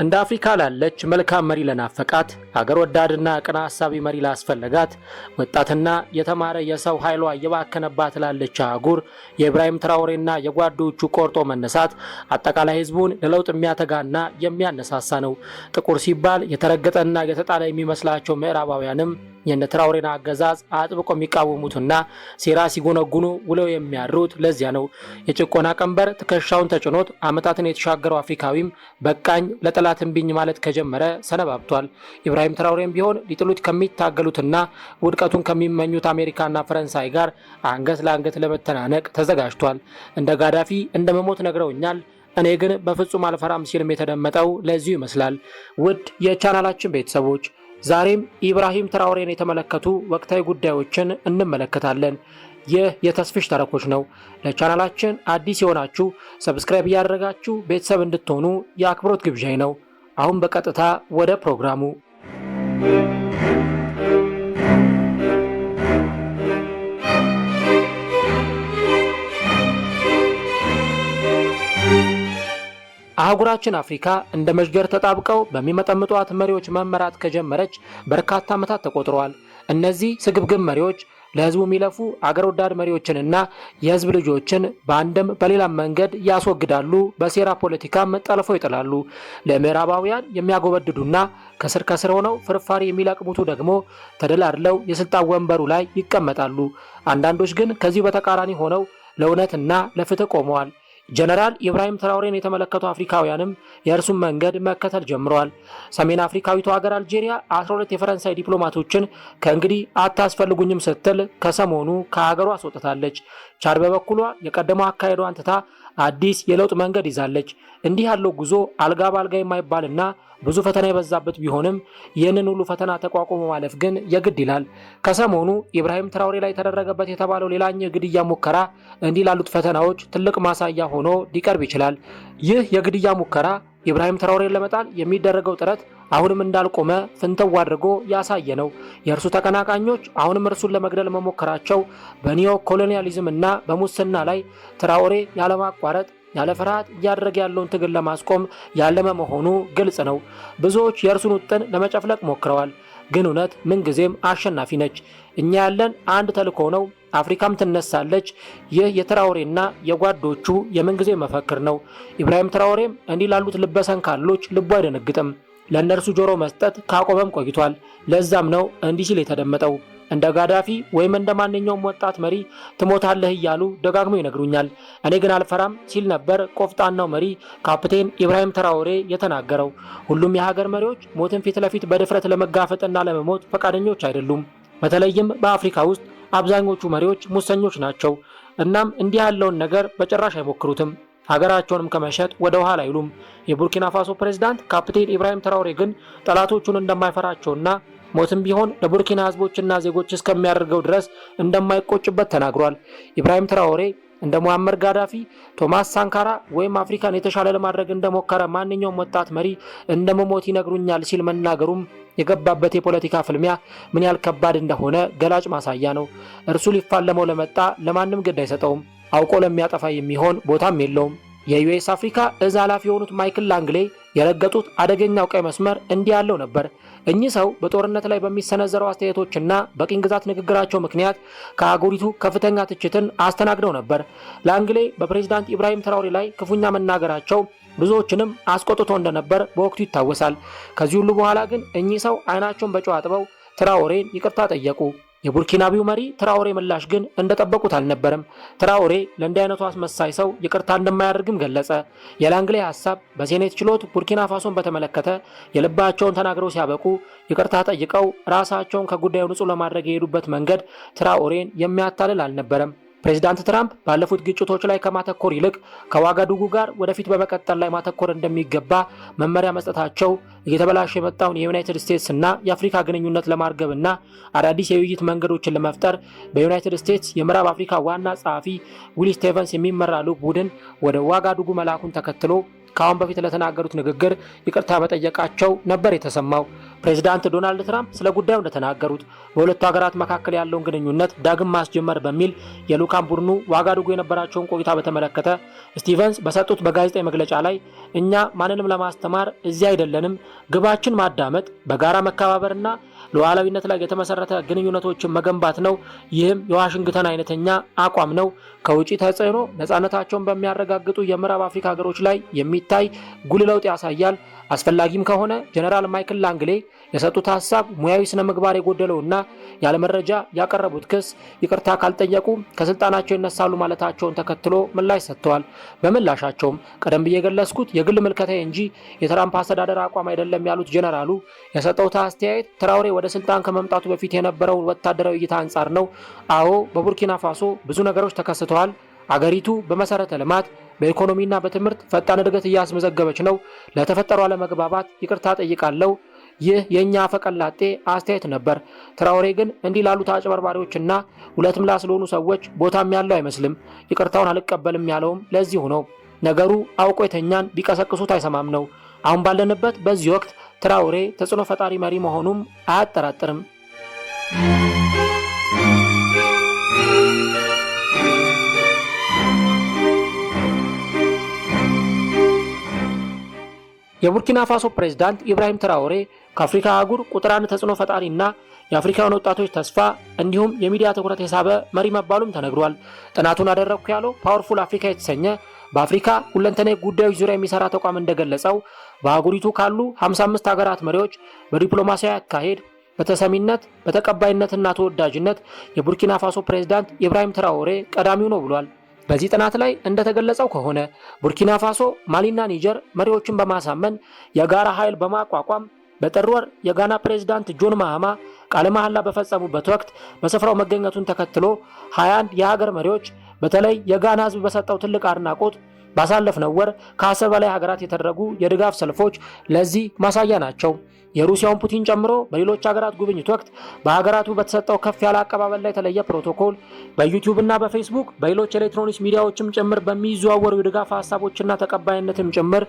እንደ አፍሪካ ላለች መልካም መሪ ለናፈቃት፣ አገር ወዳድና ቅን አሳቢ መሪ ላስፈለጋት፣ ወጣትና የተማረ የሰው ኃይሏ እየባከነባት ላለች አህጉር የኢብራሂም ትራኦሬና የጓዶቹ ቆርጦ መነሳት አጠቃላይ ሕዝቡን ለለውጥ የሚያተጋና የሚያነሳሳ ነው። ጥቁር ሲባል የተረገጠና የተጣለ የሚመስላቸው ምዕራባውያንም የነ ትራኦሬን አገዛዝ አጥብቆ የሚቃወሙትና ሴራ ሲጎነጉኑ ውለው የሚያድሩት ለዚያ ነው። የጭቆና ቀንበር ትከሻውን ተጭኖት ዓመታትን የተሻገረው አፍሪካዊም በቃኝ ለጠላት እምቢኝ ማለት ከጀመረ ሰነባብቷል። ኢብራሂም ትራኦሬም ቢሆን ሊጥሉት ከሚታገሉትና ውድቀቱን ከሚመኙት አሜሪካና ፈረንሳይ ጋር አንገት ለአንገት ለመተናነቅ ተዘጋጅቷል። እንደ ጋዳፊ እንደ መሞት ነግረውኛል፣ እኔ ግን በፍጹም አልፈራም ሲልም የተደመጠው ለዚሁ ይመስላል። ውድ የቻናላችን ቤተሰቦች፣ ዛሬም ኢብራሂም ትራኦሬን የተመለከቱ ወቅታዊ ጉዳዮችን እንመለከታለን። ይህ የተስፍሽ ተረኮች ነው። ለቻናላችን አዲስ የሆናችሁ subscribe እያደረጋችሁ ቤተሰብ እንድትሆኑ የአክብሮት ግብዣዬ ነው። አሁን በቀጥታ ወደ ፕሮግራሙ። አህጉራችን አፍሪካ እንደ መዥገር ተጣብቀው በሚመጠምጧት መሪዎች መመራት ከጀመረች በርካታ ዓመታት ተቆጥረዋል። እነዚህ ስግብግብ መሪዎች ለሕዝቡ የሚለፉ አገር ወዳድ መሪዎችንና የሕዝብ ልጆችን በአንድም በሌላም መንገድ ያስወግዳሉ፣ በሴራ ፖለቲካም ጠልፈው ይጥላሉ። ለምዕራባውያን የሚያጎበድዱና ከስር ከስር ሆነው ፍርፋሪ የሚለቅሙቱ ደግሞ ተደላድለው የስልጣን ወንበሩ ላይ ይቀመጣሉ። አንዳንዶች ግን ከዚሁ በተቃራኒ ሆነው ለእውነትና ለፍትህ ቆመዋል። ጀነራል ኢብራሂም ትራኦሬን የተመለከቱ አፍሪካውያንም የእርሱን መንገድ መከተል ጀምረዋል። ሰሜን አፍሪካዊቱ ሀገር አልጄሪያ 12 የፈረንሳይ ዲፕሎማቶችን ከእንግዲህ አታስፈልጉኝም ስትል ከሰሞኑ ከሀገሯ አስወጥታለች። ቻድ በበኩሏ የቀደመው አካሄዷን ትታ አዲስ የለውጥ መንገድ ይዛለች። እንዲህ ያለው ጉዞ አልጋ በአልጋ የማይባልና ብዙ ፈተና የበዛበት ቢሆንም ይህንን ሁሉ ፈተና ተቋቁሞ ማለፍ ግን የግድ ይላል። ከሰሞኑ ኢብራሂም ትራኦሬ ላይ ተደረገበት የተባለው ሌላኛው የግድያ ሙከራ እንዲህ ላሉት ፈተናዎች ትልቅ ማሳያ ሆኖ ሊቀርብ ይችላል። ይህ የግድያ ሙከራ ኢብራሂም ትራኦሬን ለመጣል የሚደረገው ጥረት አሁንም እንዳልቆመ ፍንትው አድርጎ ያሳየ ነው። የእርሱ ተቀናቃኞች አሁንም እርሱን ለመግደል መሞከራቸው በኒዮ ኮሎኒያሊዝም እና በሙስና ላይ ትራኦሬ ያለማቋረጥ ያለ ፍርሃት እያደረገ ያለውን ትግል ለማስቆም ያለመ መሆኑ ግልጽ ነው። ብዙዎች የእርሱን ውጥን ለመጨፍለቅ ሞክረዋል። ግን እውነት ምንጊዜም አሸናፊ ነች። እኛ ያለን አንድ ተልእኮ ነው። አፍሪካም ትነሳለች። ይህ የትራኦሬና የጓዶቹ የምንጊዜ መፈክር ነው። ኢብራሂም ትራኦሬም እንዲህ ላሉት ልበሰንካሎች ልቡ አይደነግጥም። ለእነርሱ ጆሮ መስጠት ካቆመም ቆይቷል። ለዛም ነው እንዲህ ሲል የተደመጠው። እንደ ጋዳፊ ወይም እንደ ማንኛውም ወጣት መሪ ትሞታለህ እያሉ ደጋግመው ይነግሩኛል፣ እኔ ግን አልፈራም ሲል ነበር ቆፍጣናው መሪ ካፕቴን ኢብራሂም ትራኦሬ የተናገረው። ሁሉም የሀገር መሪዎች ሞትን ፊት ለፊት በድፍረት ለመጋፈጥና ለመሞት ፈቃደኞች አይደሉም። በተለይም በአፍሪካ ውስጥ አብዛኞቹ መሪዎች ሙሰኞች ናቸው። እናም እንዲህ ያለውን ነገር በጭራሽ አይሞክሩትም። ሀገራቸውንም ከመሸጥ ወደ ኋላ አይሉም። የቡርኪና ፋሶ ፕሬዝዳንት ካፕቴን ኢብራሂም ትራኦሬ ግን ጠላቶቹን እንደማይፈራቸውና ሞትም ቢሆን ለቡርኪና ሕዝቦችና ዜጎች እስከሚያደርገው ድረስ እንደማይቆጭበት ተናግሯል። ኢብራሂም ትራኦሬ እንደ ሙአመር ጋዳፊ፣ ቶማስ ሳንካራ ወይም አፍሪካን የተሻለ ለማድረግ እንደሞከረ ማንኛውም ወጣት መሪ እንደመሞት ይነግሩኛል ሲል መናገሩም የገባበት የፖለቲካ ፍልሚያ ምን ያህል ከባድ እንደሆነ ገላጭ ማሳያ ነው። እርሱ ሊፋለመው ለመጣ ለማንም ግድ አይሰጠውም። አውቆ ለሚያጠፋ የሚሆን ቦታም የለውም። የዩኤስ አፍሪካ እዝ ኃላፊ የሆኑት ማይክል ላንግሌ የረገጡት አደገኛው ቀይ መስመር እንዲህ ያለው ነበር። እኚህ ሰው በጦርነት ላይ በሚሰነዘረው አስተያየቶችና በቅኝ ግዛት ንግግራቸው ምክንያት ከአህጉሪቱ ከፍተኛ ትችትን አስተናግደው ነበር። ላንግሌ በፕሬዝዳንት ኢብራሂም ትራኦሬ ላይ ክፉኛ መናገራቸው ብዙዎችንም አስቆጥቶ እንደነበር በወቅቱ ይታወሳል። ከዚህ ሁሉ በኋላ ግን እኚህ ሰው አይናቸውን በጨው አጥበው ትራኦሬን ይቅርታ ጠየቁ። የቡርኪናቢው መሪ ትራኦሬ ምላሽ ግን እንደጠበቁት አልነበረም። ትራኦሬ ለእንዲህ አይነቱ አስመሳይ ሰው ይቅርታ እንደማያደርግም ገለጸ። የላንግሌ ሀሳብ በሴኔት ችሎት ቡርኪና ፋሶን በተመለከተ የልባቸውን ተናግረው ሲያበቁ ይቅርታ ጠይቀው ራሳቸውን ከጉዳዩ ንጹህ ለማድረግ የሄዱበት መንገድ ትራኦሬን የሚያታልል አልነበረም። ፕሬዚዳንት ትራምፕ ባለፉት ግጭቶች ላይ ከማተኮር ይልቅ ከዋጋዱጉ ጋር ወደፊት በመቀጠል ላይ ማተኮር እንደሚገባ መመሪያ መስጠታቸው እየተበላሸ የመጣውን የዩናይትድ ስቴትስ እና የአፍሪካ ግንኙነት ለማርገብና አዳዲስ የውይይት መንገዶችን ለመፍጠር በዩናይትድ ስቴትስ የምዕራብ አፍሪካ ዋና ጸሐፊ ዊሊ ስቴቨንስ የሚመራ ልዑክ ቡድን ወደ ዋጋዱጉ መላኩን ተከትሎ ከአሁን በፊት ለተናገሩት ንግግር ይቅርታ መጠየቃቸው ነበር የተሰማው። ፕሬዚዳንት ዶናልድ ትራምፕ ስለ ጉዳዩ እንደተናገሩት በሁለቱ ሀገራት መካከል ያለውን ግንኙነት ዳግም ማስጀመር በሚል የልዑካን ቡድኑ ዋጋዱጉ የነበራቸውን ቆይታ በተመለከተ ስቲቨንስ በሰጡት በጋዜጣዊ መግለጫ ላይ እኛ ማንንም ለማስተማር እዚህ አይደለንም፣ ግባችን ማዳመጥ፣ በጋራ መከባበርና ሉዓላዊነት ላይ የተመሰረተ ግንኙነቶችን መገንባት ነው። ይህም የዋሽንግተን አይነተኛ አቋም ነው። ከውጪ ተጽዕኖ ነፃነታቸውን በሚያረጋግጡ የምዕራብ አፍሪካ ሀገሮች ላይ የሚታይ ጉልህ ለውጥ ያሳያል። አስፈላጊም ከሆነ ጀነራል ማይክል ላንግሌ የሰጡት ሀሳብ ሙያዊ ስነ ምግባር የጎደለውና ያለመረጃ ያቀረቡት ክስ ይቅርታ ካልጠየቁ ከስልጣናቸው ይነሳሉ ማለታቸውን ተከትሎ ምላሽ ሰጥተዋል። በምላሻቸውም ቀደም ብዬ የገለጽኩት የግል ምልከታዬ እንጂ የትራምፕ አስተዳደር አቋም አይደለም ያሉት ጀነራሉ የሰጠውት አስተያየት ትራውሬ ወደ ስልጣን ከመምጣቱ በፊት የነበረውን ወታደራዊ እይታ አንጻር ነው። አዎ፣ በቡርኪና ፋሶ ብዙ ነገሮች ተከስተዋል። አገሪቱ በመሰረተ ልማት፣ በኢኮኖሚና በትምህርት ፈጣን እድገት እያስመዘገበች ነው። ለተፈጠሩ አለመግባባት ይቅርታ ጠይቃለሁ። ይህ የእኛ አፈቀላጤ አስተያየት ነበር። ትራውሬ ግን እንዲህ ላሉት አጭበርባሪዎችና ሁለት ምላስ ለሆኑ ሰዎች ቦታም ያለው አይመስልም። ይቅርታውን አልቀበልም ያለውም ለዚሁ ነው። ነገሩ አውቆ የተኛን ቢቀሰቅሱት አይሰማም ነው። አሁን ባለንበት በዚህ ወቅት ትራውሬ ተጽዕኖ ፈጣሪ መሪ መሆኑም አያጠራጥርም። የቡርኪና ፋሶ ፕሬዝዳንት ኢብራሂም ትራኦሬ ከአፍሪካ አህጉር ቁጥር አንድ ተጽዕኖ ፈጣሪና የአፍሪካውያን ወጣቶች ተስፋ እንዲሁም የሚዲያ ትኩረት የሳበ መሪ መባሉም ተነግሯል። ጥናቱን አደረግኩ ያለው Powerful Africa የተሰኘ በአፍሪካ ሁለንተናዊ ጉዳዮች ዙሪያ የሚሰራ ተቋም እንደገለጸው በአህጉሪቱ ካሉ 55 ሀገራት መሪዎች በዲፕሎማሲያዊ አካሄድ፣ በተሰሚነት፣ በተቀባይነትና ተወዳጅነት የቡርኪና ፋሶ ፕሬዝዳንት ኢብራሂም ትራኦሬ ቀዳሚው ነው ብሏል። በዚህ ጥናት ላይ እንደተገለጸው ከሆነ ቡርኪና ፋሶ፣ ማሊና ኒጀር መሪዎችን በማሳመን የጋራ ኃይል በማቋቋም በጥር ወር የጋና ፕሬዝዳንት ጆን ማሃማ ቃለ መሐላ በፈጸሙበት ወቅት በስፍራው መገኘቱን ተከትሎ 21 የሀገር መሪዎች በተለይ የጋና ሕዝብ በሰጠው ትልቅ አድናቆት ባሳለፍነው ወር ከ10 በላይ ሀገራት የተደረጉ የድጋፍ ሰልፎች ለዚህ ማሳያ ናቸው። የሩሲያውን ፑቲን ጨምሮ በሌሎች ሀገራት ጉብኝት ወቅት በሀገራቱ በተሰጠው ከፍ ያለ አቀባበል ላይ የተለየ ፕሮቶኮል በዩቲዩብ እና በፌስቡክ በሌሎች ኤሌክትሮኒክስ ሚዲያዎችም ጭምር በሚዘዋወሩ የድጋፍ ሀሳቦችና ተቀባይነትም ጭምር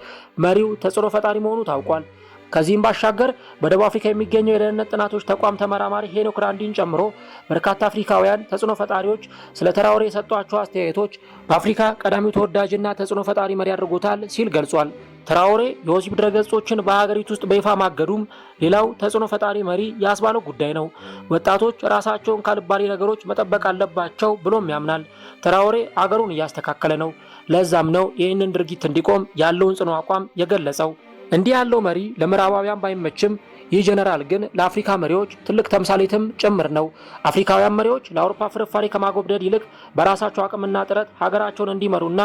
መሪው ተጽዕኖ ፈጣሪ መሆኑ ታውቋል። ከዚህም ባሻገር በደቡብ አፍሪካ የሚገኘው የደህንነት ጥናቶች ተቋም ተመራማሪ ሄኖክ ራንዲን ጨምሮ በርካታ አፍሪካውያን ተጽዕኖ ፈጣሪዎች ስለ ትራኦሬ የሰጧቸው አስተያየቶች በአፍሪካ ቀዳሚው ተወዳጅና ተጽዕኖ ፈጣሪ መሪ አድርጎታል ሲል ገልጿል። ትራኦሬ የወሲብ ድረገጾችን በሀገሪቱ ውስጥ በይፋ ማገዱም ሌላው ተጽዕኖ ፈጣሪ መሪ ያስባለው ጉዳይ ነው። ወጣቶች ራሳቸውን ካልባሌ ነገሮች መጠበቅ አለባቸው ብሎም ያምናል። ትራኦሬ አገሩን እያስተካከለ ነው። ለዛም ነው ይህንን ድርጊት እንዲቆም ያለውን ጽኑ አቋም የገለጸው። እንዲህ ያለው መሪ ለምዕራባውያን ባይመችም ይህ ጀነራል ግን ለአፍሪካ መሪዎች ትልቅ ተምሳሌትም ጭምር ነው። አፍሪካውያን መሪዎች ለአውሮፓ ፍርፋሪ ከማጎብደድ ይልቅ በራሳቸው አቅምና ጥረት ሀገራቸውን እንዲመሩና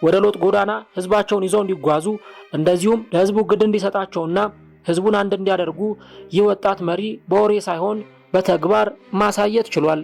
ወደ ለውጥ ጎዳና ህዝባቸውን ይዘው እንዲጓዙ እንደዚሁም ለህዝቡ ግድ እንዲሰጣቸውና ህዝቡን አንድ እንዲያደርጉ ይህ ወጣት መሪ በወሬ ሳይሆን በተግባር ማሳየት ችሏል።